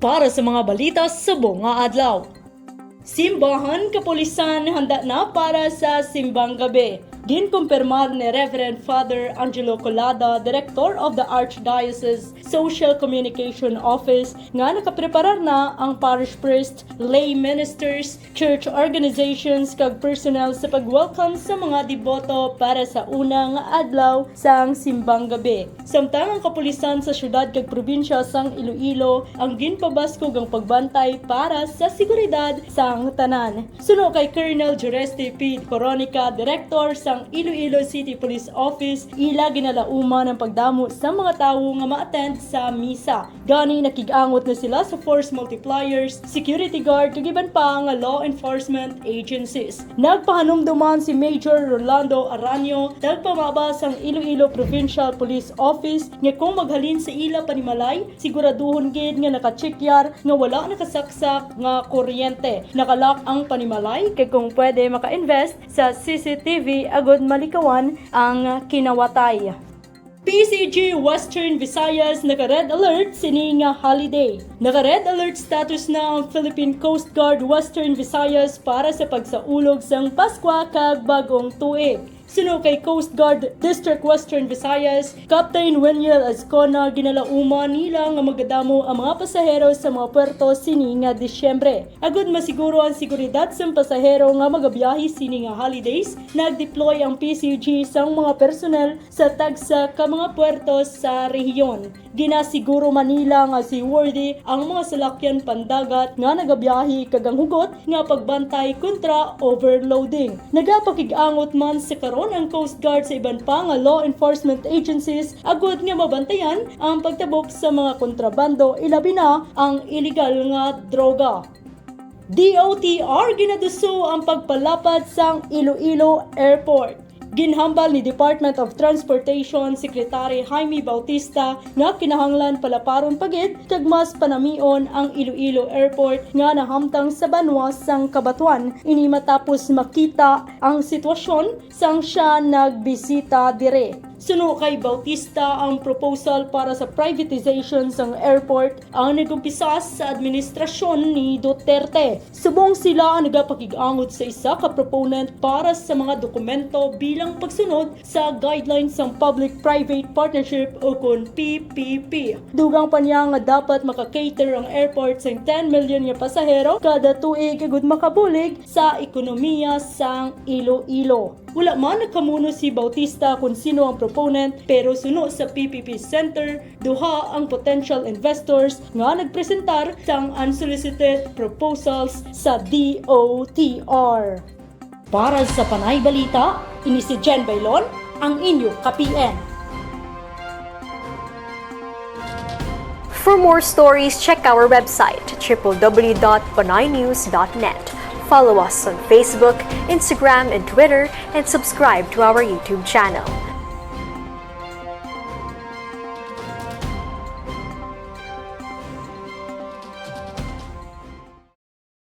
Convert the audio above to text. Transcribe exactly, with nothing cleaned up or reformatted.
Para sa mga balita subong nga adlaw. Simbahan, kapulisan handa na para sa simbang gabi. Ginkumpirmar ni Reverend Father Angelo Colada, Director of the Archdiocese Social Communication Office, nga nakapreparar na ang parish priest, lay ministers, church organizations, kag personnel sa pag-welcome sa mga deboto para sa una nga adlaw sang simbang gabi. Samtang ang kapulisan sa siyudad kag probinsya sang Iloilo ang ginpabaskog ang pagbantay para sa seguridad sang tanan. Suno kay Colonel Jureste P. Coronica, Director sang Iloilo City Police Office, ila ginalauman ang pagdamo sa mga tawo nga ma-attend sa misa. Gani, nakig-angot na sila sa force multipliers, security guard, kag iban pa nga law enforcement agencies. Nagpahanumdom man si Major Rolando Aranio, tagpamaba sang Iloilo Provincial Police Office, nga kung maghalin sa ila panimalay, siguraduhon gid nga nakachekyar nga wala nakasaksak nga kuryente, nakalock ang panimalay, kag kung pwede maka-invest sa C C T V agud malikawan ang kinawatay. P C G Western Visayas naka-red alert sini nga holiday. Naka-red alert status na ang Philippine Coast Guard Western Visayas para sa pagsaulog sang Paskwa kag Bag-ong Tuig. Suno kay Coast Guard District Western Visayas, Captain Weniel Azcona, ginalauman nila nga magadamo ang mga pasahero sa mga puerto sini nga Disyembre. Agud masiguro ang seguridad sang pasahero nga magabiyahe sini nga holidays, nag-deploy ang P C G sang mga personnel sa tagsa ka mga puerto sa rehiyon. Ginasiguro man nila nga seaworthy ang mga salakyan pandagat nga nagabiyahe kag ang hugot nga pagbantay kontra overloading. Nagapakig-angot man sa karon ang Coast Guard sa iban pa nga law enforcement agencies agud nga mabantayan ang pagtabok sa mga kontrabando, ilabi na ang iligal nga droga. D O T R ginaduso ang pagpalapad sang Iloilo Airport. Ginhambal ni Department of Transportation Secretary Jaime Bautista nga kinahanglan palaparon pa gid kag mas panamion ang Iloilo Airport nga nahamtang sa banwa sang Cabatuan. Ini matapos makita ang sitwasyon sang siya nagbisita diri. Suno kay Bautista, ang proposal para sa privatization sang airport ang nag-umpisa sa administrasyon ni Duterte. Subong sila ang nagapakig-angot sa isa ka proponent para sa mga dokumento bilang pagsunod sa guidelines sang public-private partnership ukon P P P. Dugang pa niya nga dapat maka-cater ang airport sang ten million nga pasahero kada tuig agud makabulig sa ekonomiya sang Iloilo. Wala man nakamuno si Bautista kon sino ang proponent, pero suno sa P P P Center, duha ang potential investors nga nagpresentar sang unsolicited proposals sa D O T R. Para sa Panay Balita, ini si Jen Bailon, ang inyo ka-P N. For more stories, check our website, triple W dot panaynews dot net. Follow us on Facebook, Instagram, and Twitter, and subscribe to our YouTube channel.